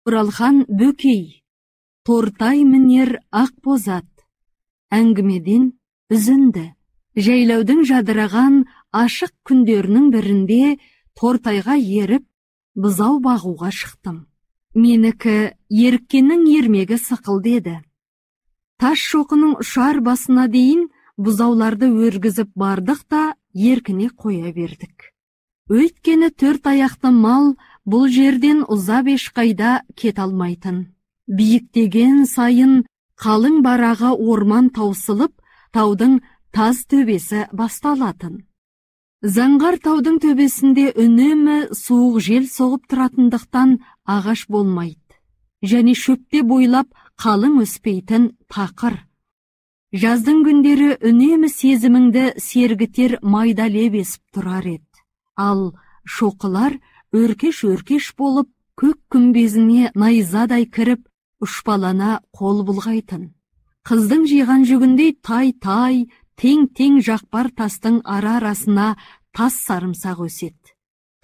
Оралхан Бөкей, Тортай мінер Ақбозат. Әңгімеден үзінді. Жайлаудың жадыраған ашық күндерінің бірінде Тортайға еріп, бұзау бағуға шықтым. Менікі еріккеннің ермегі сықылды еді. Тас шоқының ұшар басына дейін бұзауларды өргізіп бардық та еркіне қоя бердік. Өйткені төрт аяқты мал бұл жерден ұзап ешқайда кете алмайтын. Биіктеген сайын қалың барағы орман таусылып, таудың таз төбесі басталатын. Заңғар таудың төбесінде үнемі суық жел соғып тұратындықтан ағаш болмайды. Және шөпте бойлап қалың өспейтін тақыр. Жаздың күндері үнемі сезіміңді сергітер майда леп есіп тұрар еді. Ал шоқылар өркеш-өркеш болып, көк күмбезіне найзадай кіріп, ұшпалана қол бұлғайтын. Қыздың жиған жүгіндей тай-тай, тең-тең жақпар тастың ара-арасына тас сарымсақ өседі.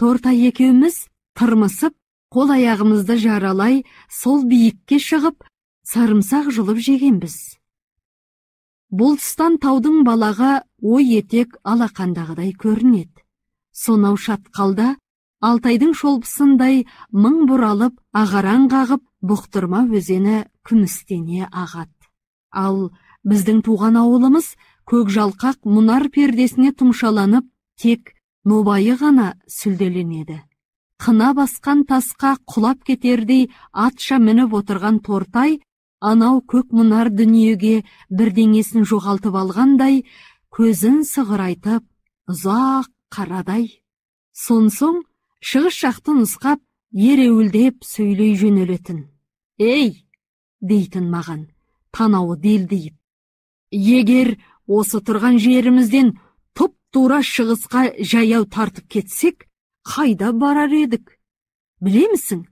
Тортай екеуміз тырмысып, қол аяғымызды жаралай, сол биікке шығып, сарымсақ жұлып жегенбіз. Бұл тұстан таудың балағы ой етек алақандағыдай көрінеді. Сонау шатқалда Алтайдың шолпысындай мың бұралып, ағараң қағып, Бұқтырма өзені күмістене ағады. Ал біздің туған ауылымыз көк жалқақ мұнар пердесіне тұмшаланып, тек нобайы ғана сүлделенеді. Қына басқан тасқа құлап кетердей атша мініп отырған Тортай, анау көк мұнар дүниеге бірдеңесін жоғалтып алғандай, көзін сығырайтып, ұзақ қарадай. Сонсоң шығыс жақты нұсқап, ереуілдеп сөйлей жөнелетін. «Ей!» дейтін маған, танауы делдиіп. «Егер осы тұрған жерімізден тұп-тура шығысқа жаяу тартып кетсек, қайда барар едік? Білемісің?»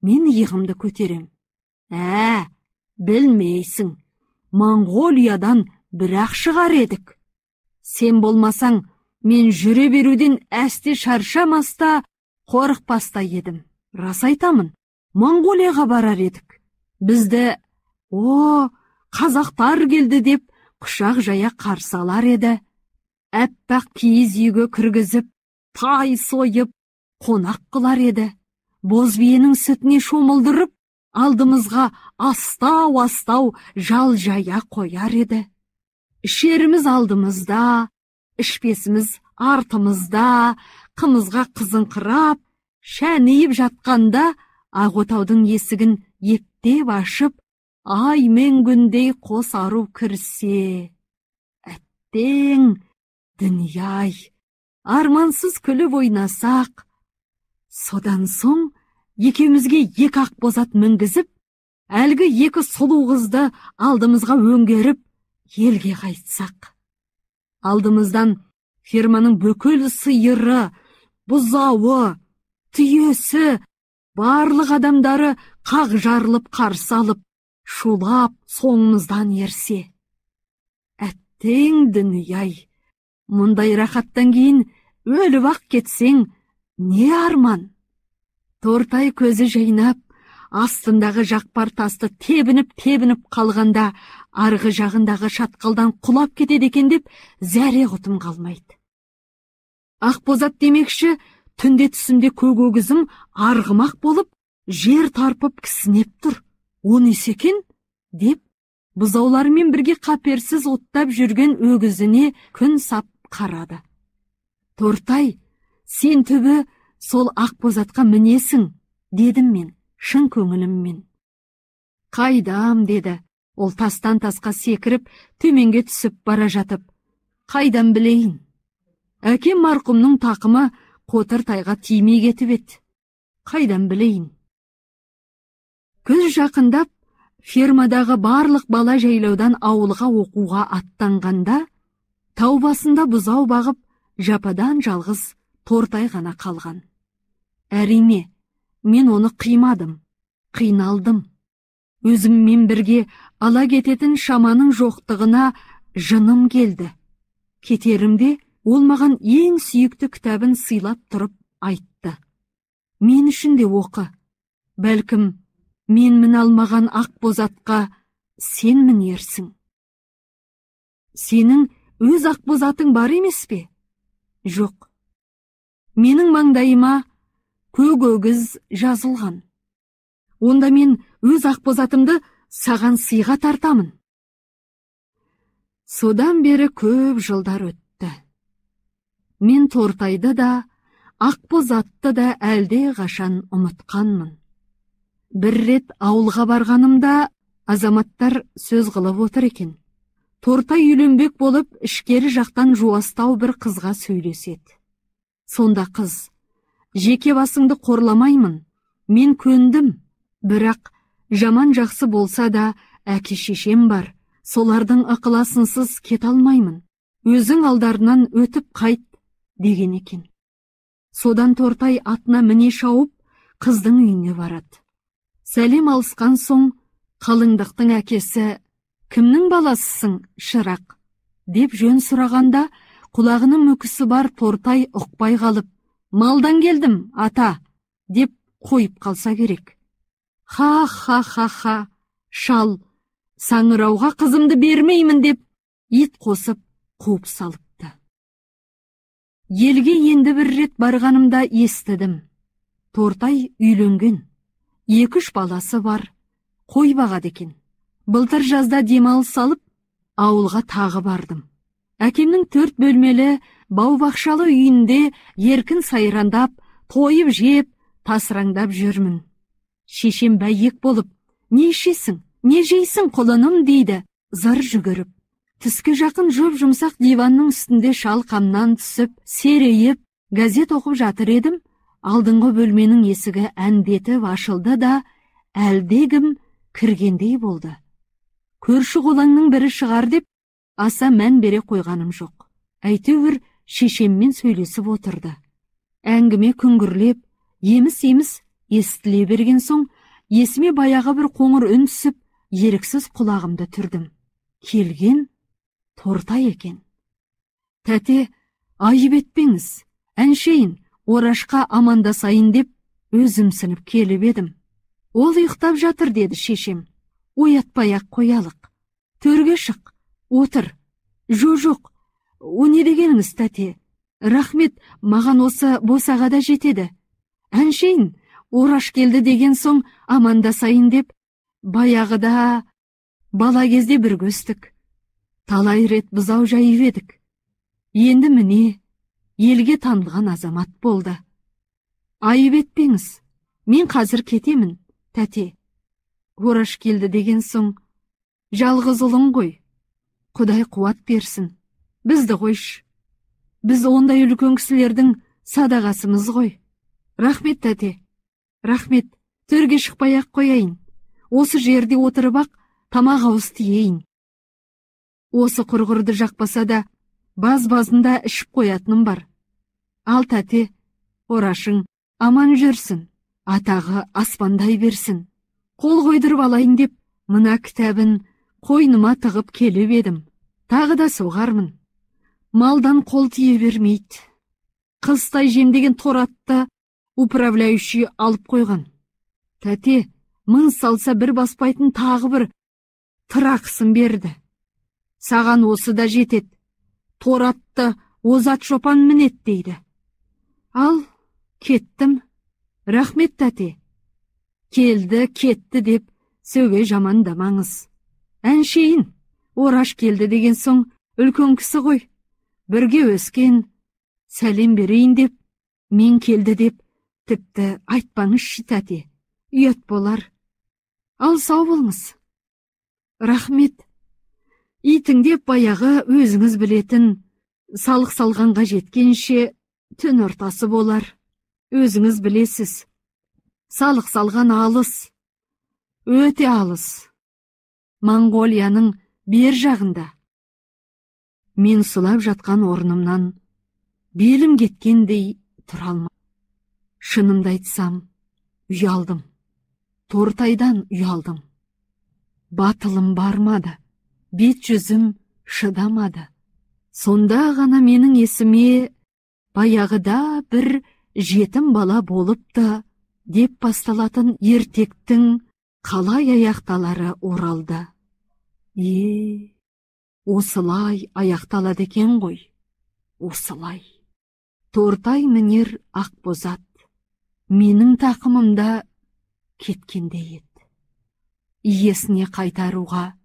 Мен иығымды көтерем. «Ә, білмейсің. Моңғолиядан бірақ шығар едік. Сен болмасаң, мен жүре беруден әсте шаршамаста, қорықпаста едім. Рас айтамын, Моңғолияға барар едік. Бізді, о, қазақтар келді деп құшақ жая қарсы алар еді. Әппақ киіз үйге кіргізіп, тай сойып, қонақ қылар еді. Боз биенің сүтіне шомылдырып, алдымызға астау-астау жал жая қояр еді. Ішеріміз алдымызда, ішпесіміз артымызда, қымызға қызыңқырап, шәниіп жатқанда ақ отаудың есігін ептеп ашып, ай мен күндей қос ару кірсе. Әттең, дүние-ай, армансыз күліп ойнасақ. Содан соң екеумізге екі ақбозат мінгізіп, әлгі екі сұлу қызды алдымызға өңгеріп, елге қайтсақ. Алдымыздан ферманың бүкіл сиыры, бұзауы, түйесі, барлық адамдары қақ жарылып қарсы алып, шулап соңымыздан ерсе. Әттең дүние-ай, мұндай рахаттан кейін өліп-ақ кетсең, не арман? Тортай көзі жайнап, астындағы жақпар тасты тебініп-тебініп қалғанда, арғы жағындағы шатқалдан құлап кетеді екен деп зәре құтым қалмайды. Ақбозат демекші, түнде түсімде көк өгізім арғымақ болып, жер тарпып кісінеп тұр. О несі екен? Деп, бұзауларымен бірге қаперсіз оттап жүрген өгізіне күн сап қарады. Тортай, сен түбі сол Ақбозатқа мінесің, дедім мен, шын көңіліммен. Қайдам, деді, ол тастан тасқа секіріп, төменге түсіп бара жатып. Қайдан білейін? Әкем марқұмның тақымы қотыр тайға тимей кетіп еді. Қайдан білейін? Күз жақындап, фермадағы барлық бала жайлаудан ауылға оқуға аттанғанда, тау басында бұзау бағып, жападан жалғыз Тортай ғана қалған. Әрине, мен оны қимадым, қиналдым. Өзіммен бірге ала кететін шаманың жоқтығына жыным келді. Кетерімде ол маған ең сүйікті кітабын сыйлап тұрып айтты. Мен үшін де оқы. Бәлкім, Мен міне алмаған ақбозатқа сен мінерсің. Сенің өз ақбозатың бар емес пе? Жоқ. Менің маңдайыма көк өгіз жазылған. Онда мен өз ақбозатымды саған сыйға тартамын. Содан бері көп жылдар өтті. Мен Тортайды да, ақбозатты да әлде қашан ұмытқанмын. Бір рет ауылға барғанымда азаматтар сөз қылып отыр екен. Тортай үйленбек болып, ішкері жақтан жуастау бір қызға сөйлеседі. Сонда қыз: «Жеке басыңды қорламаймын, мен көндім, бірақ жаман жақсы болса да әке шешем бар, солардың ықыласынсыз кете алмаймын, өзің алдарынан өтіп қайт», деген екен. Содан Тортай атына міне шауып, қыздың үйіне барады. Сәлем алысқан соң, қалыңдықтың әкесі: «Кімнің баласысың, шырақ?» деп жөн сұрағанда, құлағының мүкісі бар Тортай ұқпай қалып, «Малдан келдім, ата», деп қойып қалса керек. «Ха-ха-ха-ха, шал, саңырауға қызымды бермеймін», деп ит қосып қуып салыпты. Елге енді бір рет барғанымда естідім. Тортай үйленген, 2-3 баласы бар, қой бағады екен. Былтыр жазда демалыс алып, ауылға тағы бардым. Әкемнің 4 бөлмелі бау-бақшалы үйінде еркін сайрандап, тойып жеп, тасыраңдап жүрмін. Шешем бәйек болып, «Не ішесің, не жейсің, құлыным?» дейді, зыр жүгіріп. Түске жақын жұп-жұмсақ диванның үстінде шалқамнан түсіп, серейіп, газет оқып жатыр едім, алдыңғы бөлменің есігі әндетіп ашылды да, әлдекім кіргендей болды. Көрші қолаңның бірі шығар деп, аса мән бере қойғаным жоқ. Әйтеуір шешеммен сөйлесіп отырды. Әңгіме күңгірлеп, еміс-еміс естіле берген соң, есіме баяғы бір қоңыр үн түсіп, еріксіз құлағымды түрдім. Келген Тортай екен. «Тәте, айып етпеңіз, әншейін Орашқа амандасайын деп өзімсініп келіп едім. Ол ұйықтап жатыр», деді шешем. «Оятпай-ақ қоялық. Төрге шық, отыр». «Жо-жоқ, о не дегеніңіз, тәте? Рахмет, маған осы босағада жетеді. Әншейін Ораш келді деген соң амандасайын деп, баяғыда бала кезде бірге өстік. Талай рет бұзау жайып едік. Енді міне елге танылған азамат болды. Айып етпеңіз, мен қазір кетемін, тәте. Ораш келді деген соң, жалғыз ұлың ғой. Құдай қуат берсін, бізді қойшы. Біз ондай үлкен кісілердің садағасымыз ғой. Рахмет, тәте, рахмет, төрге шықпай-ақ қояйын. Осы жерде отырып-ақ тамақ ауыз тиейін. Осы құрғырды жақпаса да, баз-базында ішіп қоятыным бар. Ал тәте, Орашың аман жүрсін, атағы аспандай берсін. Қол қойдырып алайын деп, мына кітабын қойныма тығып келіп едім. Тағы да соғармын. Малдан қол тие бермейді. Қыстай жемдеген тор атты управляющий алып қойған. Тәте, мың салса бір баспайтын тағы бір тырақысын берді. Саған осы да жетеді. Тор атты озат шопан мінет дейді. Ал, кеттім. Рахмет, тәте. Келді, кетті деп сөге жамандамаңыз. Әншейін, Ораш келді деген соң үлкен кісі ғой. Бірге өскен, сәлем берейін деп, мен келді деп, тіпті айтпаңызшы, тәте, ұят болар. Ал сау болыңыз. Рахмет. Итіңдеп баяғы өзіңіз білетін салық салғанға жеткенше түн ортасы болар. Өзіңіз білесіз. Салық салған алыс, өте алыс. Моңғолияның бер жағында. Мен сұлап жатқан орнымнан белім кеткендей тұра алмадым. Шынымды айтсам, ұялдым. Тортайдан ұялдым. Батылым бармады, бет жүзім шыдамады. Сонда ғана менің есіме баяғыда бір жетім бала болыпты деп басталатын ертектің Қалай аяқталары оралды. Е, осылай аяқталады екен ғой, осылай. Тортай мінер ақбозат, менің тақымымда кеткендей еді. Иесіне қайтаруға